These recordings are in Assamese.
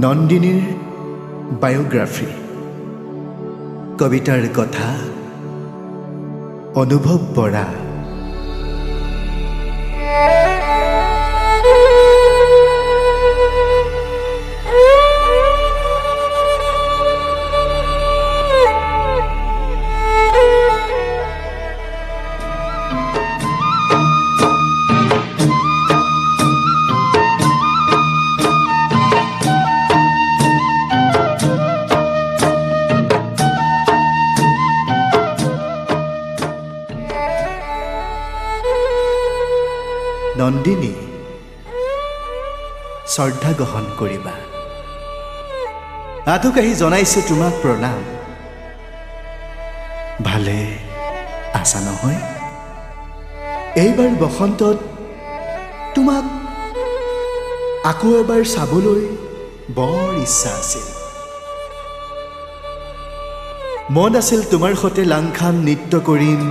নন্দিনীৰ বায়'গ্ৰাফী। কবিতাৰ কথা অনুভৱ বৰা। নন্দিনী, শ্ৰদ্ধা গ্ৰহণ কৰিবা। আঁঠুকাঢ়ি জনাইছো তোমাক প্ৰণাম। ভালে আছা নহয়? এইবাৰ বসন্তত তোমাক আকৌ এবাৰ চাবলৈ বৰ ইচ্ছা আছিল। মন আছিল তোমাৰ সৈতে লাংখান নৃত্য কৰিম,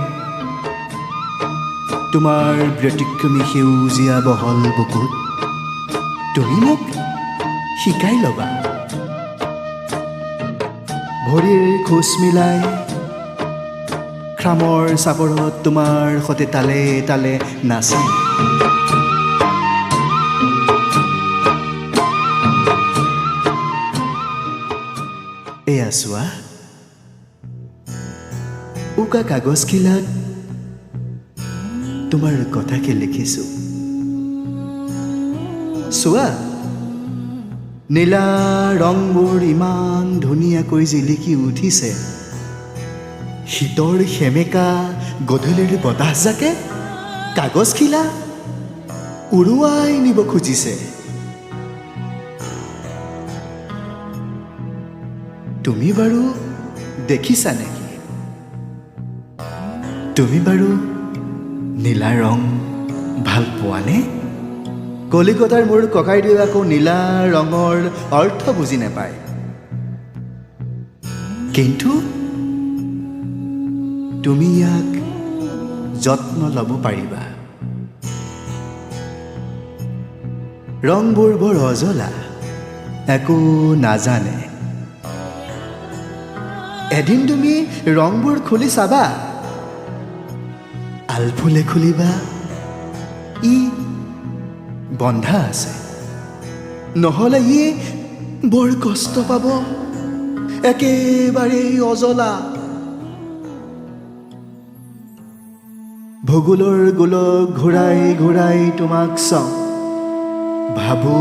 তোমাৰ ব্যতিক্ৰমী সেউজীয়া বহল বুকুত তুমি মোক শিকাই ল'বা। ভৰিৰ খোজ মিলাই খামৰ চাপৰত তোমাৰ সৈতে তালে তালে নাচিম। এয়া চোৱা, উকা কাগজখিলাত তোমাৰ কথাকে লিখিছো। চোৱা, নীলা ৰংবোৰ ইমান ধুনীয়াকৈ জিলিকি উঠিছে। শীতৰ সেমেকা গধূলিৰ বতাহজাকে কাগজখিলা উৰুৱাই নিব খুজিছে। তুমি বাৰু দেখিছা নেকি? তুমি বাৰু নীলা ৰং ভাল পোৱানে? কলিকতাৰ মোৰ ককাইদেউ আকৌ নীলা ৰঙৰ অৰ্থ বুজি নাপায়, কিন্তু তুমি ইয়াক যত্ন ল'ব পাৰিবা। ৰংবোৰ বৰ অজলা, একো নাজানে। এদিন তুমি ৰংবোৰ খুলি চাবা, আলফুলে খুলিবা, ই বন্ধা আছে, নহ'লে ই বৰ কষ্ট পাব, একেবাৰেই অজলা। ভূগোলৰ গোলক ঘূৰাই ঘূৰাই তোমাক চাওঁ, ভাবো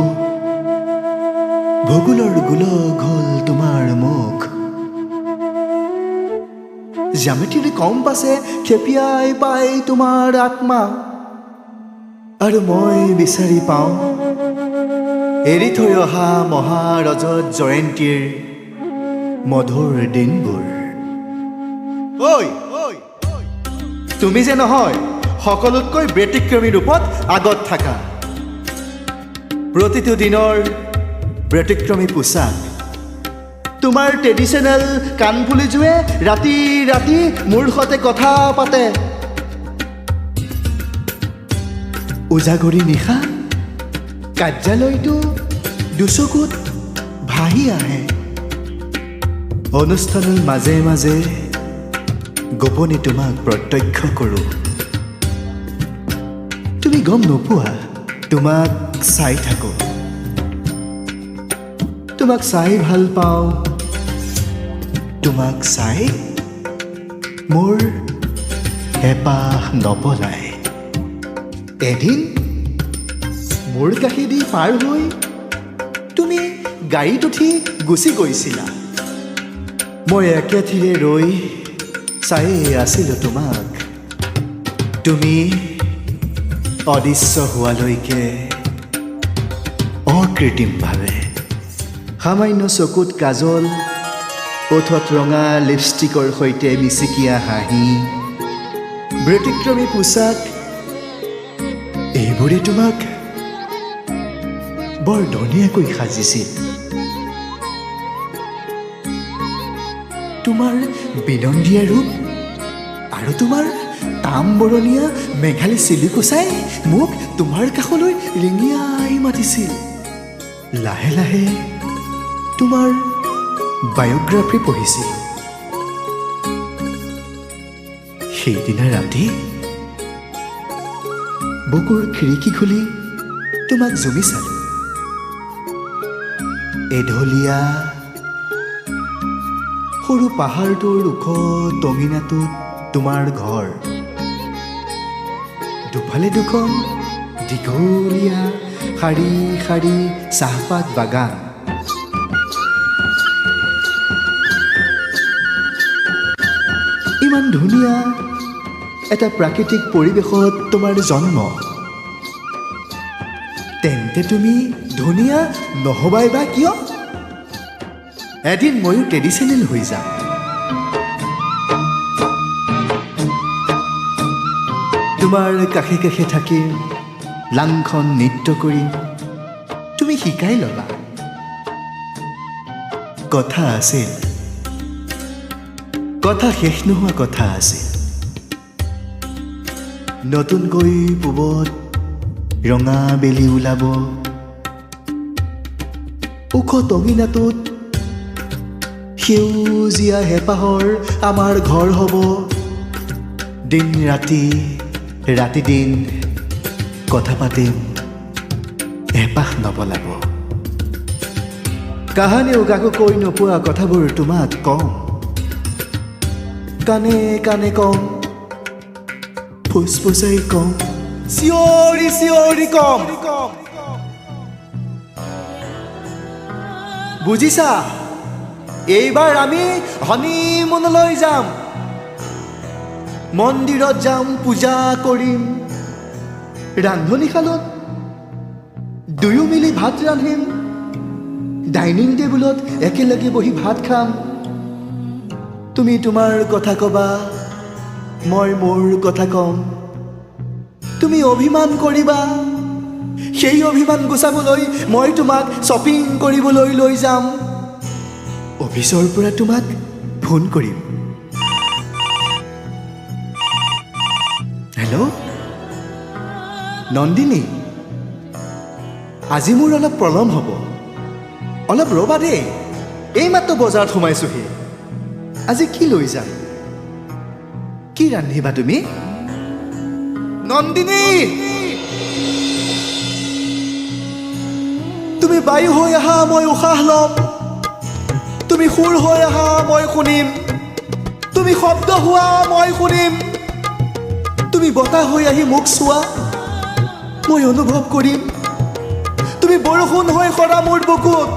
ভূগোলৰ গোলক হ'ল তোমাৰ মুখ। জ্যামিতিৰ কম্পাছে খেপিয়াই পাই তোমাৰ আত্মা, আৰু মই বিচাৰি পাওঁ এৰি থৈ অহা মহাৰজত জয়ন্তীৰ মধুৰ দিনবোৰ। ঐ, তুমি যে নহয় সকলোতকৈ ব্যতিক্ৰমী ৰূপত আগত থাকা। প্ৰতিটো দিনৰ ব্যতিক্ৰমী পোছাক, তোমাৰ ট্ৰেডিশ্যনেল কাণফুলিযোৰে ৰাতি ৰাতি মোৰ সৈতে কথা পাতে। উজাগৰী নিশা কাৰ্যালয়টো দুচকুত ভাহি আহে। অনুষ্ঠানৰ মাজে মাজে গোপনে তোমাক প্ৰত্যক্ষ কৰোঁ, তুমি গম নোপোৱা। তোমাক চাই থাকোঁ, তোমাক চাই ভাল পাওঁ, তোমাক চাই মোৰ হেঁপাহ নপলায়। এদিন মোৰ কাষেদি পাৰ হৈ তুমি গাড়ীত উঠি গুচি গৈছিলা। মই একেথিৰে ৰৈ চায়েই আছিলোঁ তোমাক, তুমি অদৃশ্য হোৱালৈকে অকৃত্ৰিমভাৱে। সামান্য চকুত কাজল, ওঠত ৰঙা লিপষ্টিকৰ সৈতে মিচিকীয়া হাঁহি, ব্যতিক্ৰমী পোছাক, এইবোৰে তোমাক বৰ ধুনীয়াকৈ সাজিছিল। তোমাৰ বিনন্দীয়া ৰূপ আৰু তোমাৰ তামবৰণীয়া মেঘালী চিলিকোচাই মোক তোমাৰ কাষলৈ ৰিঙিয়াই মাতিছিল। লাহে লাহে তোমাৰ বায়'গ্ৰাফী পঢ়িছিলোঁ। সেইদিনা ৰাতি বুকুৰ খিৰিকী খুলি তোমাক জুমি চালোঁ। এঢলীয়া সৰু পাহাৰটোৰ ওখ টঙিনাটোত তোমাৰ ঘৰ, দুফালে দুখন দীঘলীয়া শাৰী শাৰী চাহপাত বাগান। ইমান ধুনীয়া এটা প্ৰাকৃতিক পৰিৱেশত তোমাৰ জন্ম, তেন্তে তুমি ধুনীয়া নহবাই বা কিয়? এদিন ময়ো ট্ৰেডিশ্যনেল হৈ যাম। তোমাৰ কাষে কাষে থাকিম, লাংখন নৃত্য কৰিম, তুমি শিকাই ল'বা। কথা আছিল, কথা শেষ নোহোৱা কথা আছিল। নতুনকৈ পূবত ৰঙা বেলি ওলাব, ওখ টঙিনাটোত সেউজীয়া হেঁপাহৰ আমাৰ ঘৰ হ'ব। দিন ৰাতি, ৰাতি দিন কথা পাতিম, হেঁপাহ নবলাব। কাহানিও কাকো কৈ নোপোৱা কথাবোৰ তোমাক কম, কাণে কাণে কম, ফুচফুচাই কম, চিঞৰি চিঞৰি কম। বুজিছা, এইবাৰ আমি হনিমুনলৈ যাম, মন্দিৰত যাম, পূজা কৰিম, ৰান্ধনীশালত দুয়ো মিলি ভাত ৰান্ধিম, ডাইনিং টেবুলত একেলগে বহি ভাত খাম। তুমি তোমাৰ কথা ক'বা, মই মোৰ কথা ক'ম। তুমি অভিমান কৰিবা, সেই অভিমান গুচাবলৈ মই তোমাক শ্বপিং কৰিবলৈ লৈ যাম। অফিচৰ পৰা তোমাক ফোন কৰিম। হেল্ল' নন্দিনী, আজি মোৰ অলপ পলম হ'ব, অলপ ৰ'বা দেই, এইমাত্ৰ বজাৰত সোমাইছোহি। আজি কি লৈ যাম, কি ৰান্ধিবা তুমি? নন্দিনী, তুমি বায়ু হৈ আহা, মই উশাহ ল'ম। তুমি সুৰ হৈ আহা, মই শুনিম। তুমি শব্দ হোৱা, মই শুনিম। তুমি বতাহ হৈ আহি মোক চোৱা, মই অনুভৱ কৰিম। তুমি বৰষুণ হৈ সৰা মোৰ বুকুত,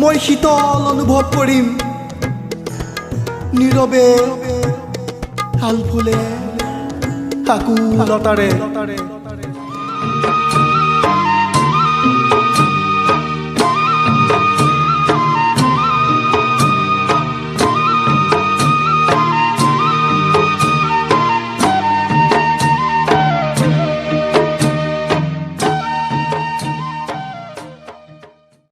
মই শীতল অনুভৱ কৰিম। নীৰৱে আলফুলে আকুলতাৰে